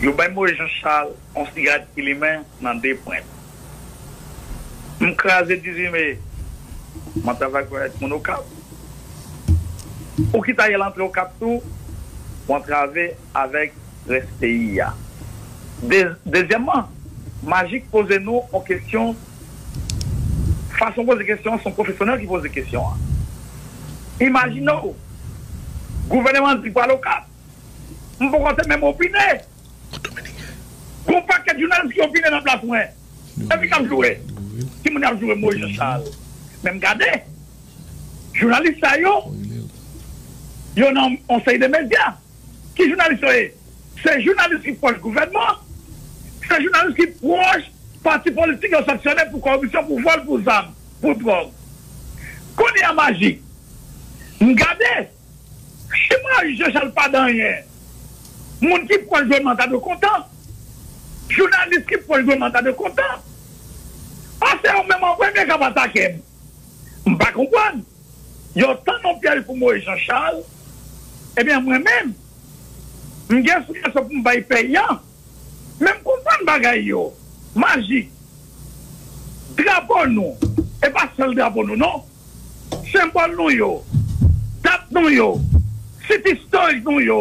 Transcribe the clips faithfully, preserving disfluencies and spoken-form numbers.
Yo bay Moyiz Jan Chal yon sigarèt ki limen nan de pwent. M kraze dizuit me, m antrave avèk moun Okap. Ou ki ta ye antre Okap tou, ou antrave avèk rès peyi a. De, dezyèmman, Majik poze nou yon kesyon. Fason poze kesyon an, se yon pwofesyonèl ki poze kesyon an. Imajine w, gouvènman an di l pral Okap. M poko te menm opine. Gon pakèt jounalis ki opine nan plas mwen. Epi k ap joure. Timoun y ap joure Moyiz Jan Chal. Men m gade, jounalis sa yo, yo nan yon seri de medya. Ki jounalis yo ye? Se jounalis ki pwòch gouvènman, se jounalis ki pwòch pati politik yo sanksyone pou kòripsyon, pou vòl, pou zam, pou dwòg. Kounye a Majik, m gade, si Moyiz Jan Chal pa dan anyen, moun ki pwòch gouvènman ta dwe kontan. Jounalis ki pwòch gouvènman ta dwe kontan. Paske yo menm an premye k ap atake m. M pa konprann. Yo tann yon pyèj pou Moyiz Jan Chal. Ebyen, mwen menm, m gen esplitasyon pou m bay peyi a. Men m konprann bagay yo. Majik. Drapo nou, e pa sèl drapo nou, non. Senbòl nou yo, dat nou yo, sit istorik nou yo,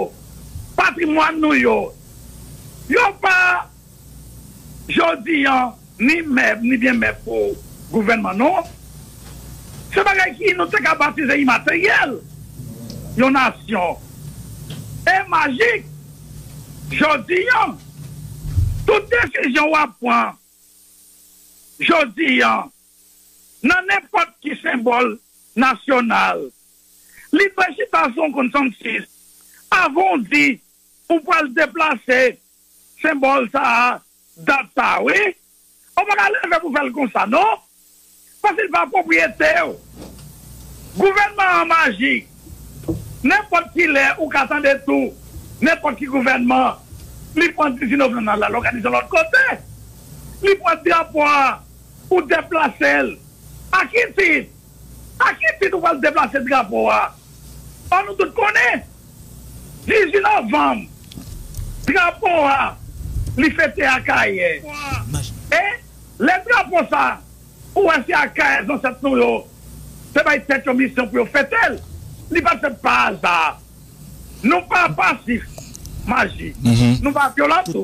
patrimwàn nou yo, yo pa jodi an ni mèb, ni byen mèb pou gouvènman, non. Se bagay ki nou te ka batize imateryèl yon nasyon. E Majik, jodi an, tout desizyon w ap pran jodi an, nan nenpòt ki senbòl nasyonal, li dwe chita sou yon konsansis. Avan w di ou pral deplase senbòl sa a, dat sa a, wi. Ou pa ka leve pou fè l konsa, non. Paske l pa pwopriyete w. Gouvènman an Majik. Nenpòt ki lè ou ka tande tou, nenpòt ki gouvènman, li pran dizuit novanm nan, l al òganize lòt kote. Li pran drapo a, ou deplase l. A ki tit? A ki tit ou pral deplase drapo a? An nou tout konnen, dizuit novanm, drapo a, li fete Akayè. E lè drapo sa, ou wè se Akayè zansèt nou yo te bay tèt yo misyon pou yo fete l. Li pa t fèt pa aza. Nou pa pasif, Majik. Nou pa vyolan tou.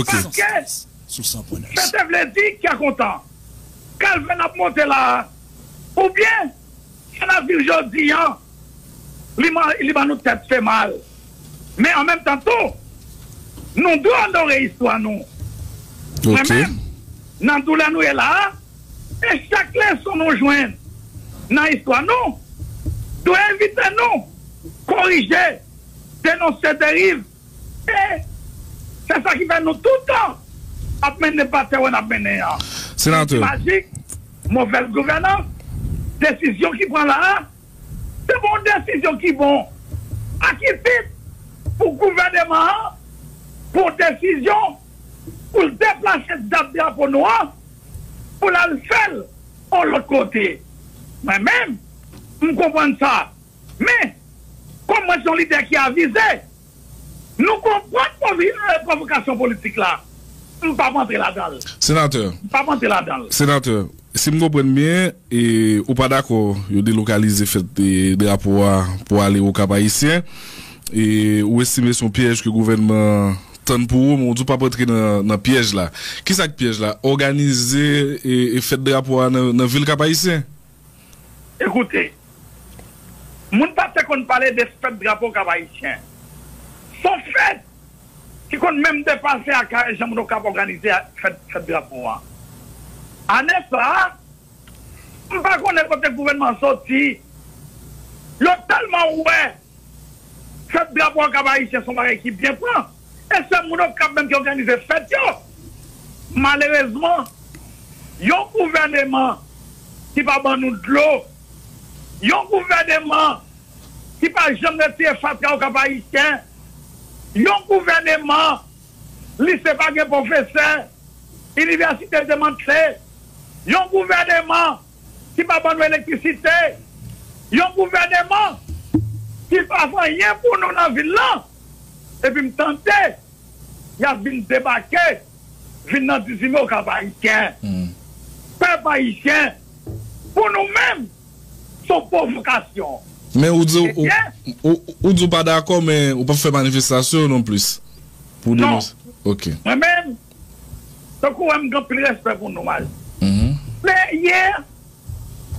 Paske Sa te vle di kè kontan. Kalven ap monte la a. Oubyen, sa n ap viv jodi an, li, man- li ban nou tèt fè mal. Men an menm tan tou, nou dwe onore istwa nou. Mwen menm, nan doulè nou ye la a, e chak leson nou jwenn nan istwa nou, dwe envite nou korije, denonse deriv. E se sa ki fè nou toutan ap mennen batay wè n ap mennen an. Senatè. Majik, movèz gouvènans, desizyon ki pran la a, se pa yon desizyon ki bon. A ki tit pou gouvèneman an pran yon desizyon pou l deplase dat drapo nou an, pou l al fè l yon lòt kote? Mwen menm, m konprann sa. Men, kòm mwen se yon lidè ki avize, nou konprann pwovi- eh, pwovokasyon politik la. M p ap antre ladan l. Senatè. M p ap antre ladan l. Senatè, si m konprann byen, e, ou pa dakò yo delokalize fèt, e, drapo a pou ale Okap Ayisyen. E, ou estime se yon pyèj ke gouvènman tann pou ou, men ou di w p ap antre nan, nan pyèj la. Kisa k pyèj la? Òganize, e, e fèt drapo a nan, nan vil Kap Ayisyen? Ekoute, moun pa te konn pale de fèt drapo Kap Ayisyen. Se yon fèt ki konn menm depase Akayè jan moun Okap òganize fèt, fèt drapo an. Ane sa a, m pa konnen kote gouvènman an soti. Yo tèlman wè fèt drapo Kap Ayisyen se yon bagay ki byen pran. E se moun Okap menm ki òganize fèt yo. Malerezman, yon gouvèneman ki pa ban nou dlo, yon gouvèneman ki pa janm retire fatra Okap Ayisyen, yon gouvèneman, lise pa gen pwofesè, inivèsite demantle, yon gouvèneman ki pa ban nou elektrisite, yon gouvèneman ki pa fè anyen pou nou nan vil lan. Epi m tande y ap vin debake, vin nan dizuit me Okap Ayisyen. Pèp ayisyen, pou nou menm, se yon pwovokasyon. Men ou di w, ou, ou, ou di w pa dakò, men ou p ap fè manifestasyon non plis pou denonse. Ok. Mwen menm, tankou wè m gen anpil respè pou nou, Maj. Men yè,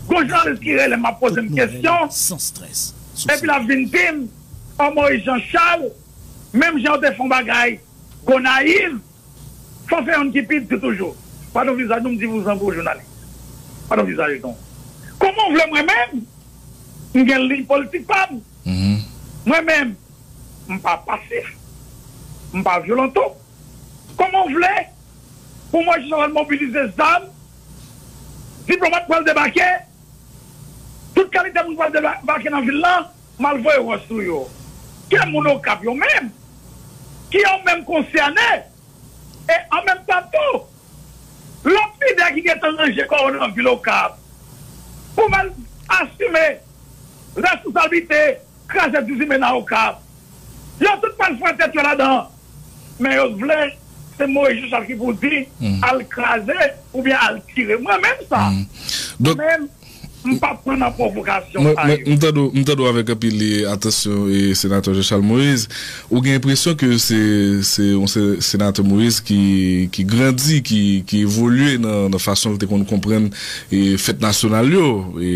gon jounalis ki rele m ap poze m kesyon, epi l ap vin di m, an Moïse Jean Charles, menm jan yo te fè yon bagay Gonayiv, fò fè youn ki pi di toujou. Pa nan vizaj nou, m di vouzan pou jounalis. Pa nan vizaj nou. Kòman w vle mwen menm? M gen liy politik pa m. Mwen menm, m pa pasif. M pa vyolento. Kòman w vle pou mwen jis al mobilize zam? Diplomat pral debake. Tout kalite moun pral debake nan vil lan. M al voye wòch sou yo. Ki moun Okap yo menm? Ki yo menm konsène? E an menm tan tou, lòt lidè ki gentan ranje kò yo nan vil Okap pou mal asime responsablite kraze dizuit me nan Okap. Yo tout pral fwete tèt yo ladan. Men yo vle, se Moïse Jean Charles ki pou di, al kraze oubyen al tire. Mwen menm sa. Mwen menm, m p ap pran nan pwovokasyon sa yo. M tande w, m tande w avèk anpil, e, atansyon, e, senatè Jean Charles Moïse. Ou gen enpresyon ke se, se yon se-, senatè Moïse ki, ki grandi, ki, ki evolye nan, nan fason l te konn konprann, e, fèt nasyonal yo. E,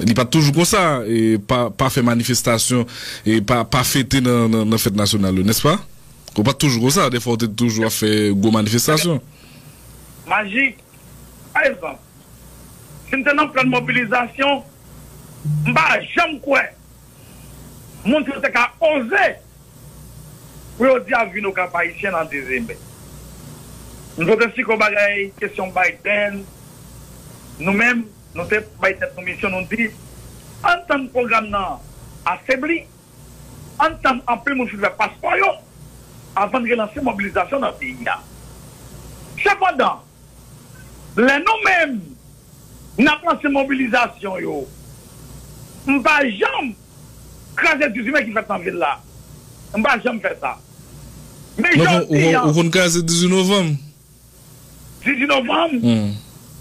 li pa t toujou konsa, e, pa, pa fè manifestasyon, e pa, pa fete nan, nan, nan fèt nasyonal yo, nèspa? Ou pa t toujou konsa, defwa ou te toujou ap fè gwo manifestasyon. Majik, pa egzanp, si m te nan plan mobilizasyon, m pa janm kwè moun yo te ka oze pou yo di y ap vin Okap Ayisyen nan dizuit me. M sot esplike w bagay kesyon Biden, nou menm, nou te bay tèt nou misyon, nou di, ann tann pwogram nan afebli, ann tann anpil moun fin fè paspò yo, avan n relanse mobilizasyon nan peyi a. Sepandan, lè nou menm, n ap lanse mobilizasyon yo, m pa janm kraze dizuit me ki fèt nan vil la. M pa janm fè sa. Men jodi a, ou konn kraze dizuit novanm? Dizuit novanm,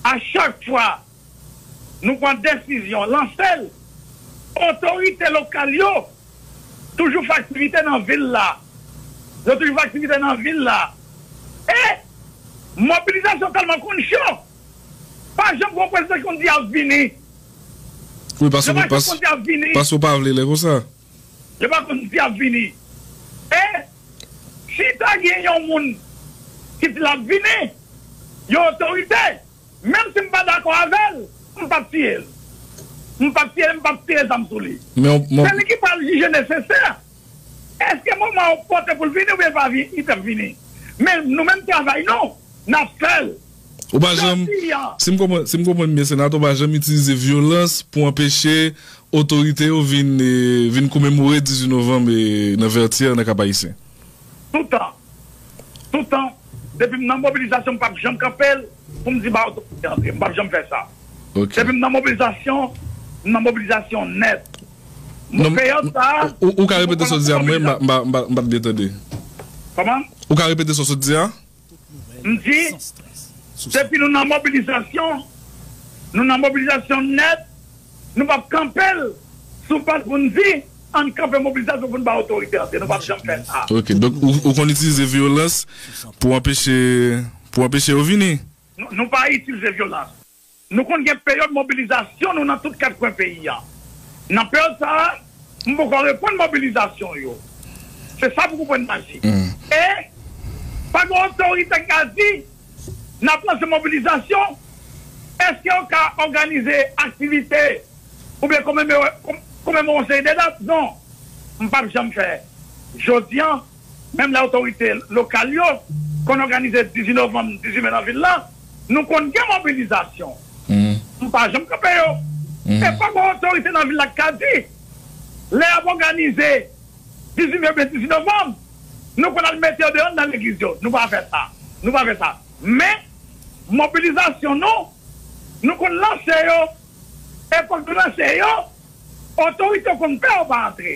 a chak fwa nou pran desizyon, lanse l, otorite lokal yo toujou fè aktivite nan vil la. Yo toujou fè aktivite nan vil la. E mobilizasyon tèlman konn cho, pa janm gon prezidan ki konn di y ap vini. Wi, paske, paske w pa vle lè konsa. Yo pa konn di y ap vini. E si ta gen yon moun ki di l ap vini, yon otorite, menm si m pa dakò avè l, m p ap tiye l. M p ap tiye l, m p ap tire zam sou li. Se li ki pral jije nesesè. Èske moman an opòten pou l vini oubyen l pa vi-, li p ap vini? Men nou menm travay nou, n ap fè l. Ou pa janm, si m konprann, si m konprann byen, senatè, ou pa janm itilize vyolans pou anpeche otorite yo vin, e, vin komemore dizuit novanm, e, nan Vètyè, nan Kap Ayisyen. Toutan. Toutan. Depi m nan mobilizasyon, m p ap janm kanpe l pou m di ba otorite antre. M p ap janm fè sa. Depi m nan mobilizasyon, m nan mobilizasyon nèt. Peryòd sa a, ou, ou ka repete sa w di a, mwen, m pa, m pa, m pa, m pa t byen tande. Kòman? Ou ka repete sa w sot di a? M di, depi nou nan mobilizasyon, nou nan mobilizasyon nèt, nou p ap kanpe l sou baz pou n di, ann kanpe mobilizasyon pou n ba otorite antre. Nou p ap janm fè sa. Ok, donk ou, ou konn itilize vyolans pou anpeche, pou anpeche yo vini? Nou, nou pa itilize vyolans. Nou konn gen peryòd mobilizasyon nou nan tout kat kwen peyi a. Nan peryòd sa a, m poko reprann mobilizasyon yo. Se sa pou konprann maji. E pa gen otorite ki ka di, n ap lanse mobilizasyon, èske yo ka òganize aktivite oubyen komemore, kom-, komemore yon seri de dat? Non, m p ap janm fè. Jodi a, menm lè otorite lokal yo konn òganize dizuit novanm, dizuit me nan vil la, nou konn gen mobilizasyon. M pa janm kanpe yo. E pa gen otorite nan vil la ki ka di, lè y ap òganize dizuit me oubyen dizuit novanm, nou konn al mete yo deyò nan legliz yo. Nou pa fè sa. Nou pa fè sa. Men, mobilizasyon nou, nou konn lanse yo. E fòk nou lanse yo, otorite konn pè yo pa antre.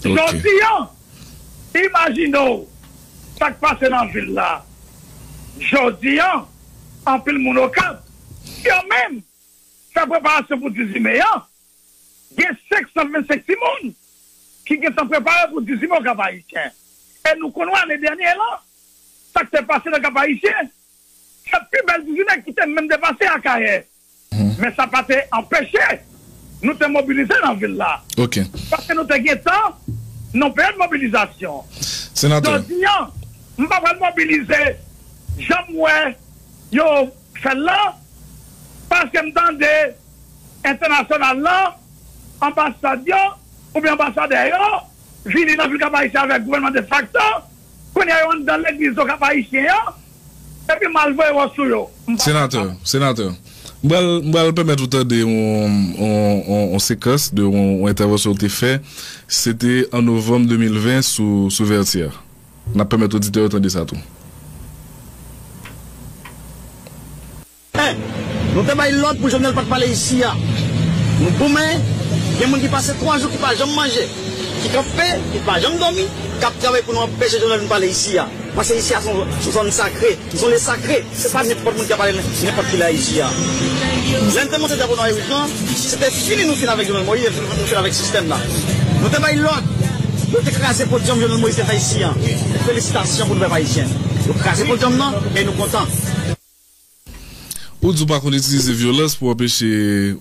Jodi a, imajine w, sa k pase nan vil la. Jodi a, anpil moun Okap, yo menm, fè preparasyon pou dizuit me an. Gen senk san vennsenk timoun ki gentan prepare pou dizuit me Okap Ayisyen. E nou konn wè ane dènye lan, sa k te pase nan Kap Ayisyen, se pi bèl dizuit me ki te menm depase Akayè. Men sa pa te anpeche nou te mobilize nan vil la. Paske nou te gen tan nan peryòd mobilizasyon. Senatè. Jodi a, m pa pral mobilize jan m wè yo fè l lan, paske m tande entènasyonal lan, anbasad yo, oubyen anbasadè yo, vini nan vil Kap Ayisyen avèk gouvènman defakto, kounye a yo anndan legliz yo Kap Ayisyen an, epi m al voye wòch sou yo. M pa Senatè, senatè, m pral, m pral pèmèt ou tande yon, yon, yon, yon sekans de yon, yon entèvansyon ou te fè. Se te an novanm de mil ven sou, sou Vètyè. N ap pèmèt oditè yo tande sa tou. En, nou te bay lòd pou Jovenel pa t pale isi a. Nou goumen, gen moun ki pase twa jou ki pa janm manje, ki kanpe, ki pa janm dòmi, k ap travay pou nou anpeche Jovenel vin pale isi a. Paske isi a se yon, se yon zòn sakre, se yon lye sakre. Se pa nenpòt moun ki ap pale nenpòt ki la isi a. Lè n te monte drapo nwa e wouj lan, se te fini nou fin avèk Jovenel Moïse, nou fin avèk sistèm la. Nou te bay lòd, yo te kraze podyòm Jovenel Moïse te fè isi a. Felisitasyon pou nou pèp ayisyen. Yo kraze podyòm nan, e nou kontan. Ou di w pa konn itilize vyolans pou anpeche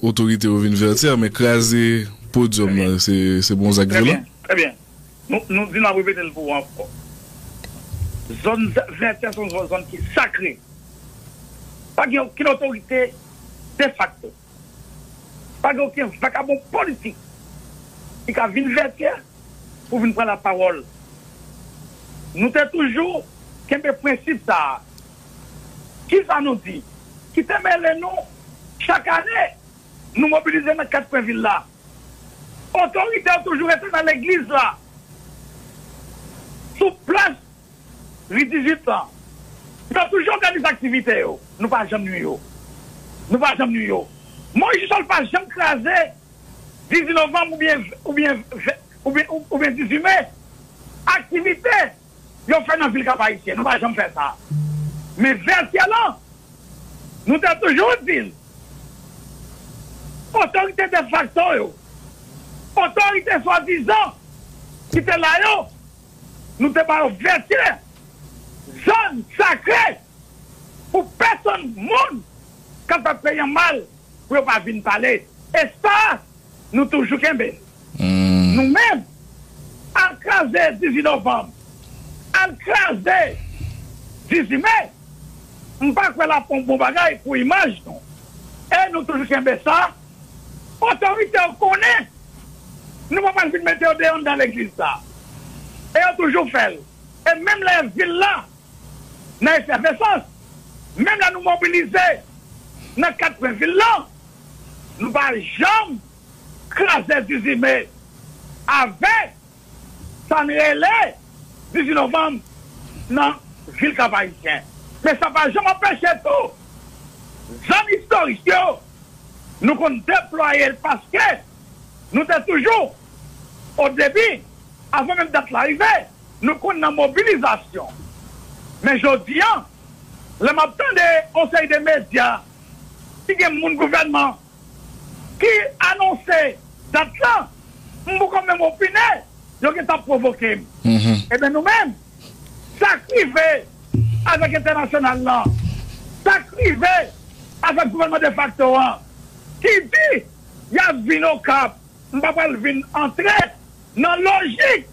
otorite yo vin Vètyè, men kraze podyòm nan, se, se pa yon zak vyolan? Trè byen, trè byen. Nou, nou di n ap repete l pou ou ankò. Zòn Vètyè se yon zòn ki sakre. Pa gen okenn otorite defakto. Pa gen okenn vakabon politik ki ka vin Vètyè pou vin pran lapawòl. Nou te toujou kenbe prensip sa a. Kisa nou di? Kite mele nou, chak ane, nou mobilize nan kat kwen vil la. Otorite yo toujou rete nan legliz la, sou plas ri dizuit lan. Yo toujou òganize aktivite yo. Nou pa janm nwi yo. Nou pa janm nwi yo. Moyiz Jisòl pa janm kraze dizuit novanm oubyen, oubyen, oubyen, oubyen dizuit me. Aktivite yo fè nan vil Kap Ayisyen. Nou pa janm fè sa. Men Vètyè lan, nou te toujou di l, otorite defakto yo, otorite swadizan ki te la yo, nou te ba yo Vètyè, zòn sakre pou pèsonn moun k ap fè peyi an mal, pou yo pa vin pale. E sa, nou toujou kenbe l. Nou menm, al kraze dizuit novanm, al kraze dizuit me, m pa kwè l ap yon bon bagay pou imaj nou. E nou toujou kenbe sa. Otorite yo konnen nou pa pral vin mete yo deyò anndan legliz la. E yo toujou fè l. E menm lè vil la nan efèvesans, menm lè nou mobilize nan kat kwen vil lan, nou pa janm kraze dizuit me avèk sa n rele dizuit novanm nan vil Kap Ayisyen. Men sa pa janm anpeche tou zòn istorik yo, nou konn deplwaye l paske nou te toujou, o debi, avan menm dat la rive, nou konn nan mobilizasyon. Men jodi a, lè m ap tande yon seri de medya ki gen moun gouvènman ki anonse dat la, m poko menm opine, yo gentan ap pwovoke m. Ebyen nou menm, sa k rive avèk entènasyonal lan, sa k rive avèk gouvènman defakto an, ki di y ap vin Okap, m pa pral vin antre nan lojik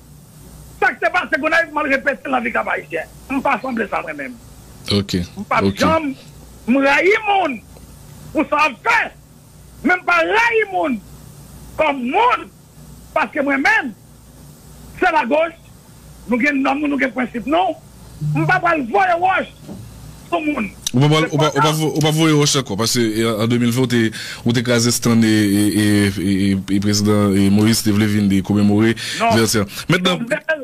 sa k te pase Gonayiv, m al repete l nan vil Kap Ayisyen. M pa sanble sa mwen menm. M p ap janm, m rayi moun pou sa w ap fè, men m pa rayi moun kòm moun, paske mwen menm, se lagoch, nou gen nòm nou, nou gen prensip nou, m pa pral voye wòch sou moun. Ou pa pral, ou pa, ou pa vo- ou pa voye wòch ankò, paske e, an de mil ven, ou te, ou te kraze stand e, e, e, e, e prezidan e Moïse te vle vin de komemore Vètyè. Mentnan, Jovenel,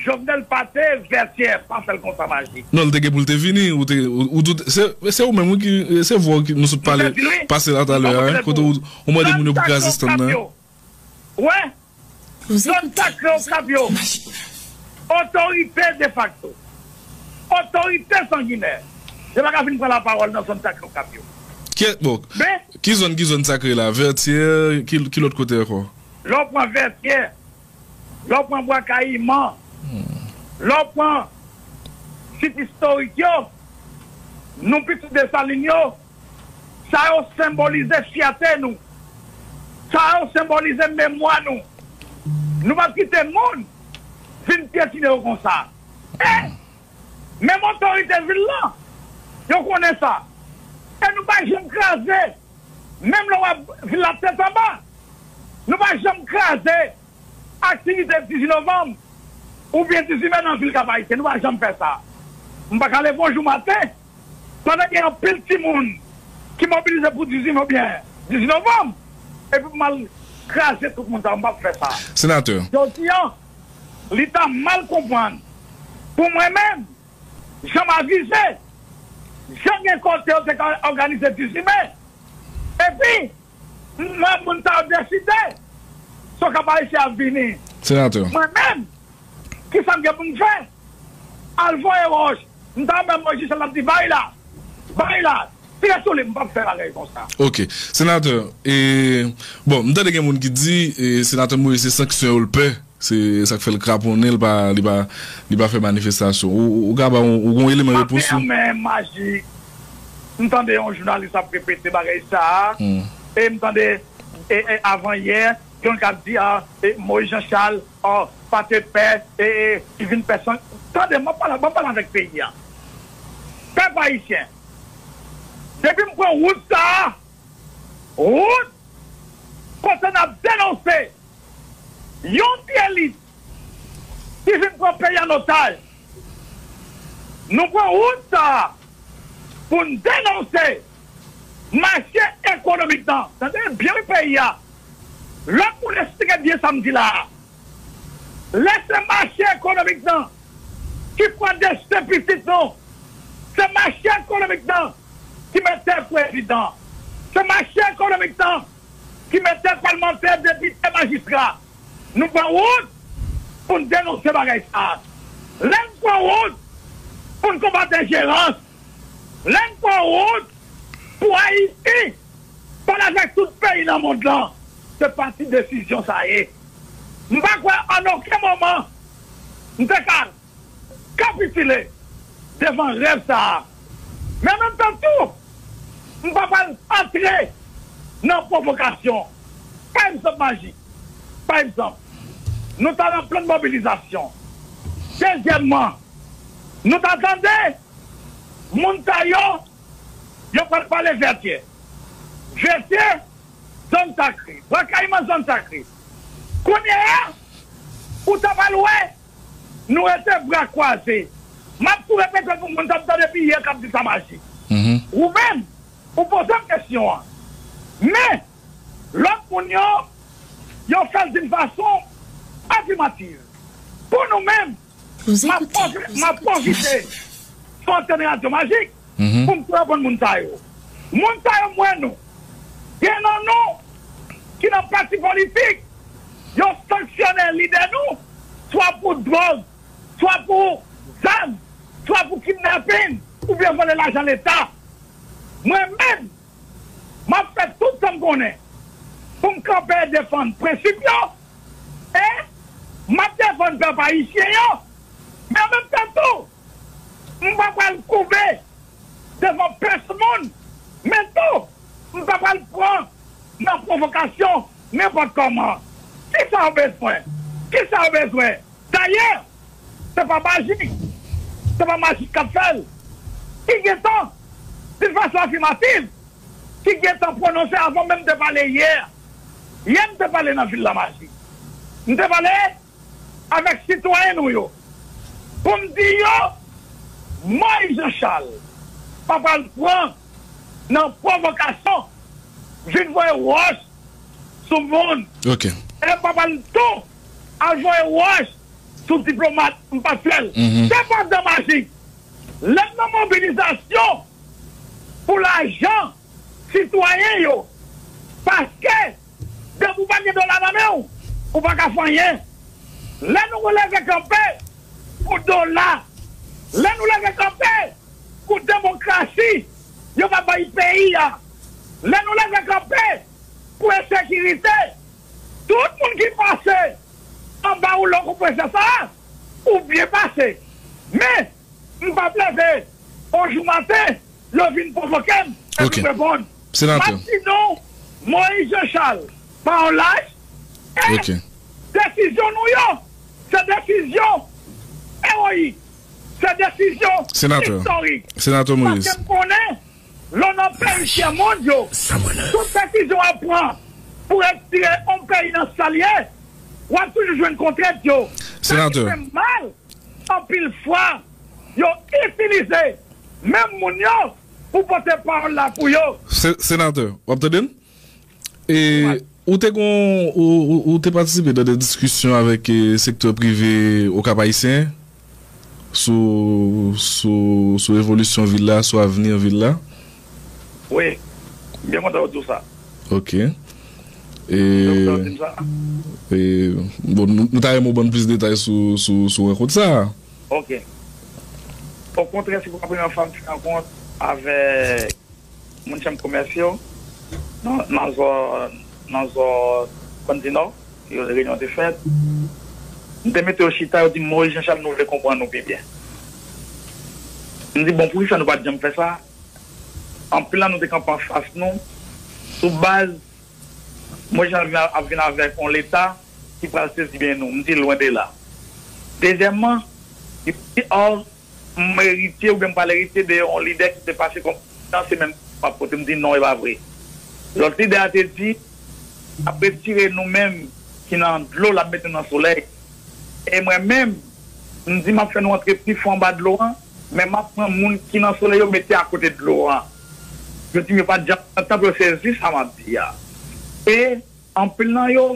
Jovenel pa te Vètyè, pa fè l konsa majik. Non, l te gen pou l te vini, ou te, ou, ou doute, se, se ou menm, wi, ki, se vwa w ki, nou sot pale, pase la talè a, wi, kote ou, ou mande moun yo pou kraze stand nan. Ou wè? Zòn sakre Okap yo, otorite defakto, otorite sanginè. Yo pa ka vin pran lapawòl nan zòn sakre Okap yo. Ki, bon, men, ki zòn, ki zòn sakre la? Vètyè, ki, ki lòt kote ankò? Lè w pran Vètyè, lè w pran Bwa Kayiman, lè w pran sit istorik yo, nou pitit Desalin yo, sa yo senbolize fyète nou. Sa yo senbolize memwa nou. Nou p ap kite moun vin pyetine yo konsa. E menm otorite vil lan, yo konnen sa. E nou pa janm kraze, menm lè w ap vil la tèt anba, nou pa janm kraze aktivite dizuit novanm oubyen dizuit me nan vil Kap Ayisyen. Nou pa janm fè sa. M pa ka leve yon jou maten pandan gen anpil timoun ki mobilize pou dizuit me oubyen dizuit novanm, epi pou m al kraze tout moun sa yo, m p ap fè sa. Senatè. Jodi a, li ta mal konprann pou mwen menm, jan m avize, jan gen kote yo te ka òganize dizuit me, epi m wè moun sa yo deside, se Kap Ayisyen ap vini. Senatè. Mwen menm, ki sa m gen pou m fè? Al voye wòch. M ta menm Moyiz Jan l ap di, "Bay la! Bay la!" Tire sou li, m p ap fè bagay konsa. Ok. Senatè, e, bon, m tande gen moun ki di, e, Senatè Moyiz se sanksyon yo l pè. Se sa k fè l kraponnen, l pa, li pa, li pa fè manifestasyon. Ou, ou, ou ka ba yon, ou gon eleman repons ou? Maten an menm, Majik, m tande yon jounalis ap repete bagay sa a. Hmm. E m tande, e, e, avan yè, yon k ap di, a, e, Moyiz Jan Chal, o, pa te pè, e, e, li vin pè san. Tande, m ap pale, m ap pale avèk peyi a. Pèp ayisyen, depi m pran wout sa a, wout kote n ap denonse yon ti elit ki vin pran peyi an otaj. Nou pran wout sa a pou n denonse mache ekonomik lan. Tande byen wi peyi a. Lòt moun eksplike byen sa m di la a. Lè se mache ekonomik lan ki pran desten pitit nou. Se mache ekonomik lan ki mete prezidan. Se mache ekonomik lan ki mete palmantè, depite, majistra. Nou pran wout pou n denonse bagay sa a. Lè n pran wout pou n konbat enjerans, lè n pran wout pou Ayiti pale avèk tout peyi nan mond lan, se pati desizyon sa ye. M pa kwè an okenn moman m te ka kapitile devan rèv sa a. Men an menm tan tou, m pa pral antre nan pwovokasyon. Pa egzanp, Majik, pa egzanp, nou ta nan plan de mobilizasyon. Dezyèmman, nou ta tande moun sa yo, yo pral pale Vètyè. Vètyè, zòn sakre. Bwa Kayiman, zòn sakre. Kounye a, ou ta pral wè, nou rete bra kwaze. M ap tou repete l pou moun sa m tande depi yè k ap di sa, Majik. Mhm. Ou menm, ou poze m kesyon an. Men, lòt moun yo, yo fè l d'une façon afirmative. Pou nou menm, m ap pwofi-, m ap pwofite sou antèn Radyo Majik pou m tou reponn moun sa yo. Moun sa yo, m wè nou. Gen nan nou ki nan pati politik, yo sanksyone lidè nou, swa pou dwòg, swa pou zam, swa pou kidnapin, oubyen vòlè lajan Leta. Mwen menm, m ap fè tout sa m konnen pou m kanpe e defann prensip yo, e m ap defann pèp ayisyen yo, men an menm tan tou, m pa pral koube devan pès moun, men tou, m pa pral pran nan pwovokasyon nenpòt kòman. Kisa w bezwen? Kisa w bezwen? Dayè, se pa Majik, se pa Majik k ap fè l, ki gentan, d'une façon affirmative, ki gentan pwononse avan menm m te pale yè. Yè, m te pale nan vil la, Majik. M te pale avèk sitwayen nou yo pou m di yo, Moyiz Jan Chal pa pral pran nan pwovokasyon, vin voye wòch sou moun. Ok. E m pa pral tou al voye wòch sou diplomat, m pa fè l. Mhm. Sepandan, Majik, lè m nan mobilizasyon pou lajan sitwayen yo, paske depi w pa gen dola nan men w, ou pa ka fè anyen. Lè nou leve kanpe pou dola, lè nou leve kanpe demokrasi, yo pa bay peyi a. Lè nou leve kanpe pou ensekirite, tout moun ki pase anba woulon konpresè sa a, ou byen pase. Men, m p ap leve yon jou maten, yo vin pwovoke m, epi m reponn. M ap di nou, Moïse Jean Charles, pa yon laj, e desizyon nou yo, se desizyon ewoyik, se desizyon istorik. Paske m konnen, lè w nan peyi tyèmond yo, tout desizyon w ap pran pou retire yon peyi nan sa l ye, w ap toujou jwenn kontrent yo. Sa ki fè m mal, anpil fwa, yo itilize menm moun yo pou pote pawòl la pou yo. Se- Senatè, w ap tande m? E ou te gon ou, ou, ou te patisipe nan de diskisyon avèk e, sektè prive Okap Ayisyen sou sou sou evolisyon vil la, sou avni vil la? Wi, m byen kontan w di w sa. Ok. E, Mwen kontan w di m sa. E, bon, nou, nou ta renmen w ban n plis detay sou, sou, sou rankont sa a. Ok. Okontrè, se pou la premyè fwa m fè rankont avèk moun chanm komès yo nan, nan zò, nan zò Kòn di Nò, yo reyinyon te fèt. M te mete yo chita, yo di m, Moïse Jean Charles, nou vle konprann nou pi byen. M di, bon, poukisa nou pa t janm fè sa? Anpil nan nou te kanpe anfas nou sou baz Moïse Jean Charles ap vin avèk yon Leta ki pral sezi byen nou. M di, lwen de la. Dezyèmman, li di, ò, m eritye oubyen m pral eritye de yon lidè ki te pase kòm prezidan, se menm m ap pote. M di, non, e pa vre. Lòt lidè a te di, l ap retire nou menm ki nan dlo, l ap mete nou nan solèy. E mwen menm, m di m ap fè nou antre pi fon anba dlo a, men m ap pran moun ki nan solèy yo mete akote dlo a. Yo di m yo pa t janm pran tan pou yo sezi sa m ap di a. E anpil nan yo,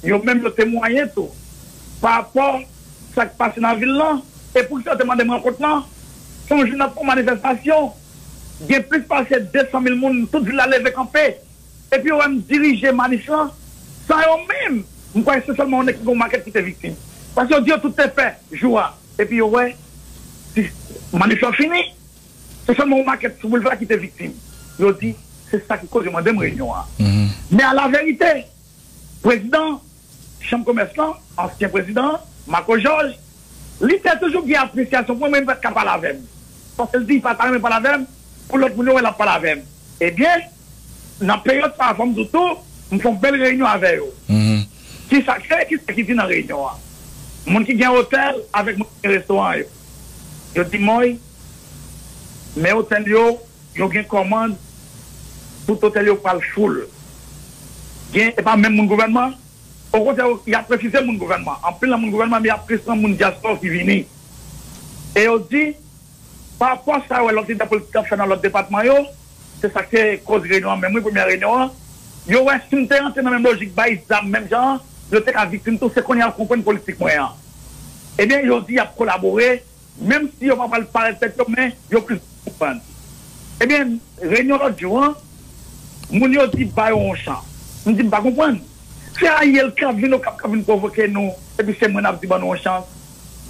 yo menm yo temwaye tou. Pa rapò sa k pase nan vil lan, e poukisa yo te mande m rankont lan? Se yon jou n ap fè yon manifestasyon, gen plis pase de san mil moun, tout vil la leve kanpe. Epi yo wè m dirije manif lan, san yo menm, m kwè se sèlman yon nèg ki gen yon makèt ki te viktim. Paske yo di yo tout te pè jou a. Epi yo wè, si manif lan fini, se sèlman yon makèt sou boulva ki te viktim. Yo di, se sa ki koz yo mande m reyinyon an. Men a la verite, prezidan chanm komès lan, ansyen prezidan an, Marco Georges, li te toujou gen apresyasyon pou mwen, men li pa t ka pale avè m. Paske l di li pa ta renmen pale avè m, pou lòt moun yo wè l ap pale avè m. Ebyen, nan peryòd sa a, fò m di w tou, m fè yon bèl reyinyon avè yo. Kisa k fè, kisa ki di nan reyinyon an? Moun ki gen otèl avèk moun ki gen restoran yo. Yo di, Moy, men otèl yo, yo gen kòmand, tout otèl yo pral foul. Gen, e pa menm moun gouvènman, okontrè, y ap refize moun gouvènman. Anpil nan moun gouvènman, men y ap plis nan moun dyaspò ki vini. E yo di, pa rapò sa yo wè lòt lidè politik ap fè nan lòt depatman yo, se sa k te koz reyinyon an menm, wi, premyè reyinyon an. Yo wè si m te rantre nan menm lojik bay zam menm jan an, yo te ka viktim tou, se kounye a yo konprann politik mwen an. Ebyen, yo di y ap kolabore, menm si yo pa pral parèt tèt yo, men yo plis konprann. Ebyen, reyinyon lòt jou an, moun yo di ba yo yon chans. M di m pa konprann. Se Ariel k ap vin Okap, k ap vin pwovoke nou, epi se mwen n ap di ban nou yon chans.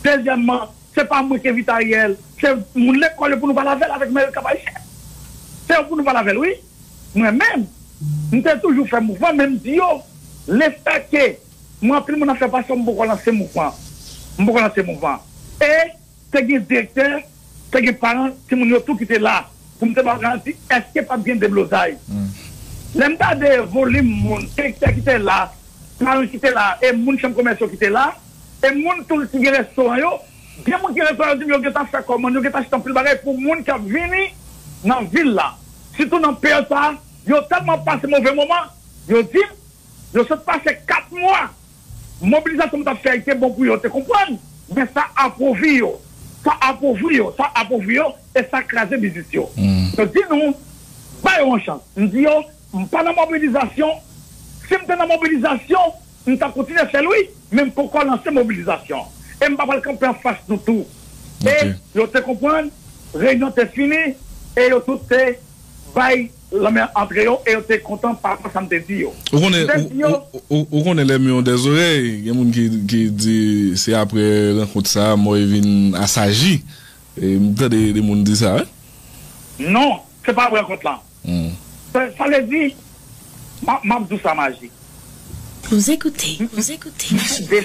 Dezyèmman, se pa mwen ki envite Ariel, se moun lekòl yo pou nou pale avè l avèk mèt lekòl ayisyen. Se yo pou nou pale avè l, wi. Mwen menm, m te toujou fè mouvman, men m di yo, lefètke mwen anpil moun ap fè pasyon, m poko lanse mouvman. M poko lanse mouvman. E te gen direktè, te gen paran timoun yo tou ki te la, pou m te ba yo garanti, èske p ap gen deblozay? Lè m gade volim moun, direktè ki te la, paran ki te la, e moun chanm komès yo ki te la, e moun tou ki gen restoran yo, gen moun ki gen restoran yo di m yo gentan fè kòmann, yo gentan achte anpil bagay pou moun k ap vini nan vil la. Sitou nan peryòd sa a, yo tèlman pase move moman, yo di m, yo sot pase kat mwa. Mobilizasyon m t ap fè a te bon pou yo, te konprann, men sa apovri yo. Sa apovri yo, sa apovri yo, e sa kraze biznis yo. Yo di nou, ba yo yon chans. M di yo, m pa nan mobilizasyon. Si m te nan mobilizasyon, m t ap kontinye fè l, wi, men m poko lanse mobilizasyon. E m pa pral kanpe anfas nou tou. E yo te konprann, reyinyon te fini, e yo tout te bay lanmen antre yo, e yo te kontan pa rapò sa m te di yo. Ou konnen, m te ou, di yo, ou, ou, ou konnen lè myon dèzorèy, gen moun ki, ki di se apre rankont sa a, Moy vin asaji. E m tande de moun di sa, wi. Non, se pa rankont lan. Sa, sa vle di, m ap, m ap di w sa, Majik. Vous écoutez, vous écoutez. De,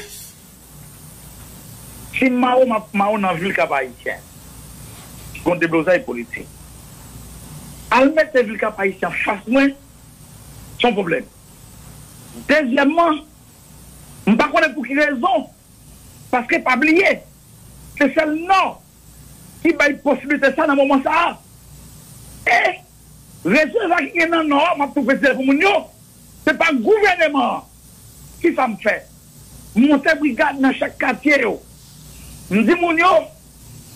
si m mare w, m ap mare w nan vil Kap Ayisyen. Gon deblozay politik. Al mete vil Kap Ayisyen anfas mwen, se yon pwoblèm. Dezyèmman, m pa konnen pou ki rezon, paske pa bliye, se sèl Nò ki bay posiblite sa nan moman sa a. E rezilta ki gen nan Nò a, m ap tou presize pou moun yo, se pa gouvèneman an. Kisa m fè? M monte brigad nan chak katye yo. M di moun yo,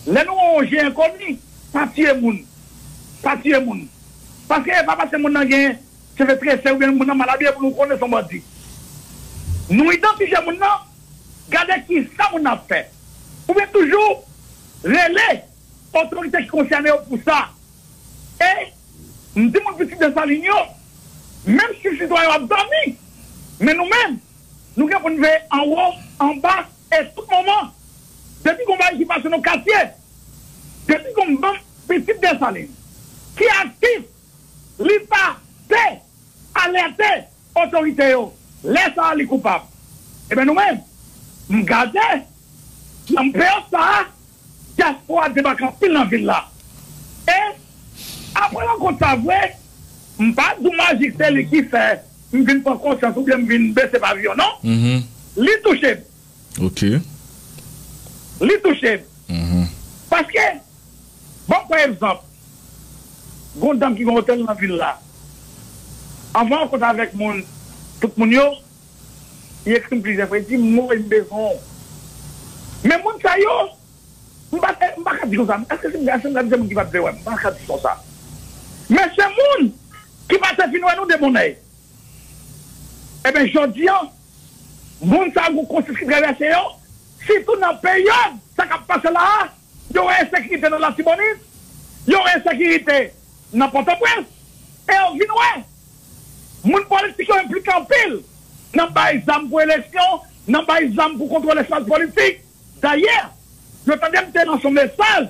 lè nou wè yon je enkoni, pa tiye moun. Pa tiye moun. Paske e pa paske moun nan gen cheve trese oubyen moun nan mal abiye pou nou konnen se yon bandi. Nou idantifye moun nan, gade kisa moun nan ap fè. Oubyen toujou rele otorite ki konsène yo pou sa. E m di moun Pitit Desalin yo, menm si sitwayen yo ap dòmi, men nou menm, nou gen pou n veye anwo, anba, e tout moman. Depi gon bagay ki pase nan katye, depi gon bann Pitit Desalin ki aktif, li pa te alète otorite yo, lè sa a li koupab. Ebyen nou menm, m gade, nan peryòd sa a, dyaspora debake anpil nan vil la. E apre rankont sa vre, m pa di w Majik se li ki fè m vin pran konsyans oubyen m vin bese pavyon, non. Li touche m. Ok. Li touche m. Paske, bon, pa egzanp, gon dam ki gen otèl nan vil la. Anvan rankont avèk moun, tout moun yo, li ekri m plizyè fwa, li di m, "Moy, m bezwen w." Men moun sa yo, m pa, m pa ka di konsa, èske se m, èske m ka di se moun ki pa t vle wè m? M pa ka di konsa. Men se moun ki pa te vin wè nou de bonè. Ebyen, jodi a, moun sa yo gon konsyans ki travèse yo, sitou nan peryòd sa k ap pase la a, yo wè ensekirite nan Latibonit, yo wè ensekirite nan Pòtoprens, e yo vin wè moun politik yo enplike anpil nan bay zam pou eleksyon, nan bay zam pou kontwòl espas politik. Dayè, yo tande m te lanse yon mesaj,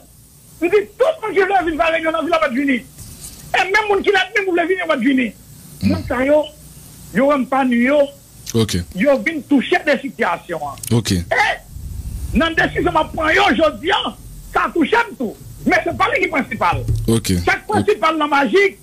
m di tout moun ki vle vin fè reyinyon nan vil la mèt vini. E menm moun ki lènmi m vle vini, yo mèt vini. Moun sa yo, yo wè m pa nwi yo, yo vin touche de sitiyasyon an. E nan desizyon m ap pran yo jodi a, sa touche m tou. Men se pa li ki prensipal. Sa k prensipal nan Majik,